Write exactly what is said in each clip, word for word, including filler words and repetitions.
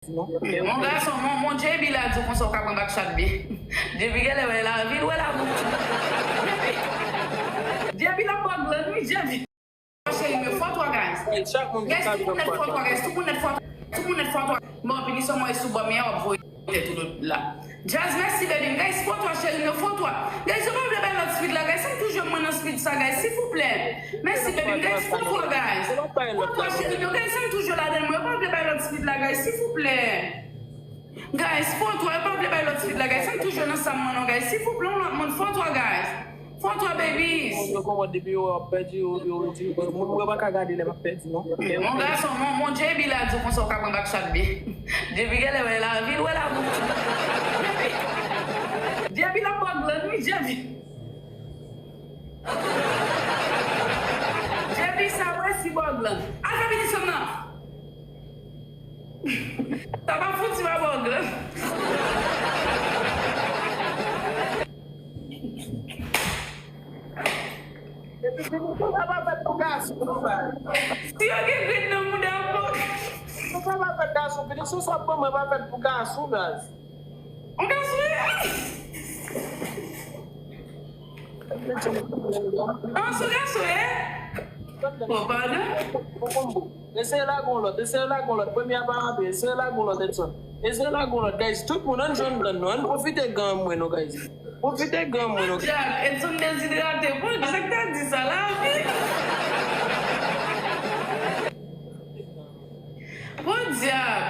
Mon gason, mon, mon J B la di w konsa w ka pran backshot byen. J B genlè wè lavi l, wè labou. J B, J B la bò glann wi, J B. Cheri m yo, fò twa, guys. Guys, tout moun nèt fò twa, guys, tout moun nèt fò twa, tout moun nèt fò twa. Bon, pinisyon mwen sou bò m, w ap voye tèt ou la. Jazz, mèsi, baby m. Guys, fò twa, cheri m yo, fò twa. Guys, yo pa vle bay lòt speed la, guys. Sa m toujou mwen nan speed sa, guys, silvouplè. Mèsi, baby m. Guys, fò twa, guys. Fò twa, cheri m yo, guys, sa m toujou ladan mwen. Yo pa vle bay lòt speed la, guys, silvouplè. Guys, fò twa, yo pa vle bay lòt speed la, guys. Sa m toujou nan sa m mwen non, guys. Silvouplè, yon lòt moun, fò twa, guys. Fò twa, babies. Yo kòmande depi yo ap pèdi, yo, yo, yo, moun yo pa ka gade lè m ap pèdi, non. Mon gason, mon, mon J B la di w konsa w ka pran backshot byen. J B genlè wè lavi l, wè labou. J B la bò glann wi, J B. J B sa wè si bò glann. Al fè pinisyon m nan. Sa pa fouti pa bò glann. Epi pinisyon sa pa fèt pou gason, non, guys. Si yo gen grenn nan mouda w, bon. Pinisyon sa pa fèt gason, pinisyon sa ban mwen pa fèt pou gason, guys. On gason ye. Ah, se gason ye. Oh, padon. Eseye lage yon lòt, eseye lage yon lòt. Premye a pa rantre, eseye lage yon lòt, Edson. Eseye lage yon lòt, guys. Tout moun, ann jwenn dan nou. Ann pwofite gan mwen, non, guys. Pwofite gan mwen, non. Djab, Edson dezidrate. Bon, sa k ta di sa la? Bon, djab.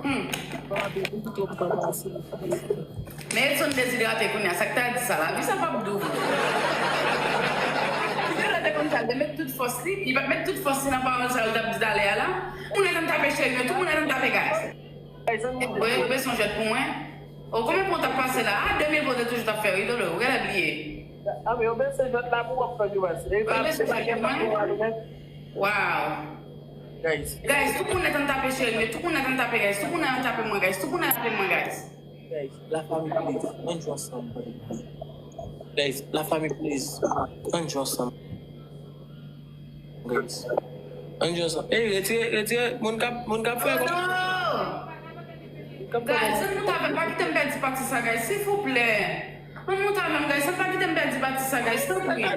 Hmm. Men Edson dezidrate kounye a, sa k ta di sa la? Wi, sa p ap dou. Li te konn sa, li te met tout fòs li, li pa t met tout fòs li nan pawòl sa yo t ap di talè a la. Tout moun antann tape cheri m yo, tout moun antann tape guys. Wi, ou bezwen jwèt pou mwen? O, konbyen pwen w t ap pase la? A, de mil pwen w te toujou t ap fè, wi, Dolo, ou genlè bliye. A, men yo bezwen jwèt la pou w ap fè yo pase. Wi, ou bezwen jwèt pou mwen? Wow. Guys. Guys, tout moun antann tape cheri m yo, tout moun antann tape guys, tout moun antann tape mwen guys, tout moun antann tape mwen guys. Guys, la famille please, ann jwe ansanm. Guys, la famille please, ann jwe ansanm. Guys, ann jwe ansanm. Ey, retire, retire, moun k ap, moun k ap fè kòman? Guys, ann monte avè m, pa kite m pèdi pati sa, guys, silvouplè. Ann monte avè m, guys, ann pa kite m pèdi pati sa, guys, tanpri.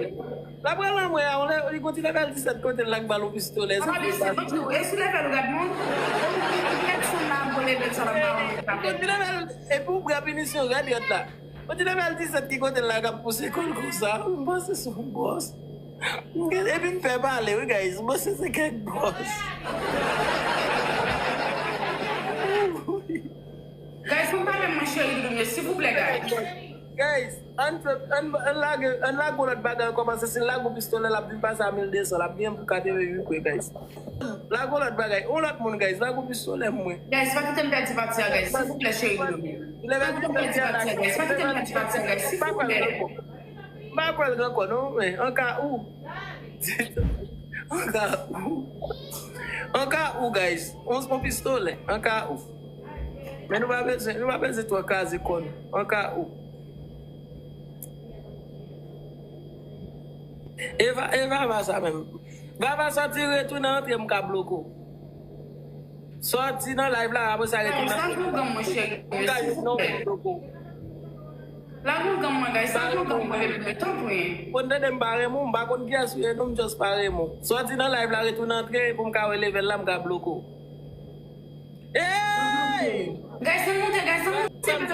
L ap pran lanmò a, yon lè, li gon ti level disèt kote l la k ba l yon pistolè. Sa pa disèt, e sou level ou gad moun? Ou gad son la, bon level sa la, pa yon. Gon ti level, epi ou pran pinisyon rèd rèd la. Gon ti level disèt ki kote l la k ap pouse kò l konsa. M panse se yon bòs. Epi m pè pale, wi, guys. M panse se kèk bòs. Guys, ann pale mwen cheri doudou m yo, silvouplè, guys. Guys, ann fè, ann, ann lage, ann lage yon lòt bagay ankò, paske si l lage yon pistolè, l ap vin pase a mil de san, l ap gen pou katreven uit pwen, guys. Lage yon lòt bagay, yon lòt moun, guys, lage yon pistolè mwen. Guys, pa kite m pèdi pati a, guys, silvouplè, cheri doudou m yo. Pa kite m pèdi pati a, guys, pa kite m pèdi pati a, guys, silvouplè. M pa kwè l ankò, non, men, an ka ou. An ka ou. An ka ou, guys. On, on pistolè. An ka ou. Men nou pa bezwen, nou pa bezwen twò kraze kò nou. An ka ou. Eva, Eva, Vava sa menm. Vava sòti retounen antre, m ka bloke w. Sòti nan live la, apre sa retounen. Sa gon granm mwen cheri. M ka jwenn non bloke w. La gon granm mwen, guys, sa gon granm mwen, bebe, tanpri. Konn tande m pa renmen w, m pa konn kiyès ou ye, non, m just pa renmen w. Sòti nan live la, retounen antre, pou m ka wè level la, m ka bloke w. Hey! Guys, ann monte, guys, ann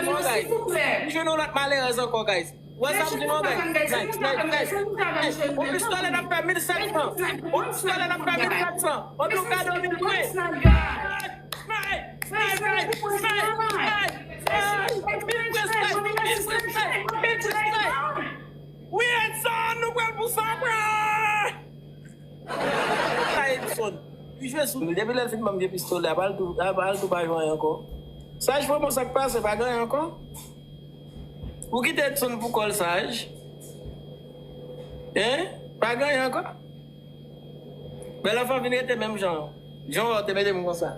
monte, silvouplè. M jwenn yon lòt malerèz ankò, guys. Wè sa m di nou, guys. Guys, guys, guys. Yon pistolè n ap fè mil sèt san. Yon pistolè n ap fè mil sèt san. Epi w gade yon mil pwen. Snipe, snipe, snipe, snipe. Mil pwen snipe, mil pwen snipe, mil pwen snipe. Wi, Edson, nou pral pou sa, pran. Sa Edson. Li jwe sou li. Depi lè l fin ban m vye pistolè a, pa l tou, a, pa l tou pa jwenn ankò. Saj, pran bon, sa k pase, pa gen ankò. Ou kite Edson pou kò l, Saj. Hein? Pa gen ankò. Bèl anfan vin rete menm jan. Jan w te mete m konsa.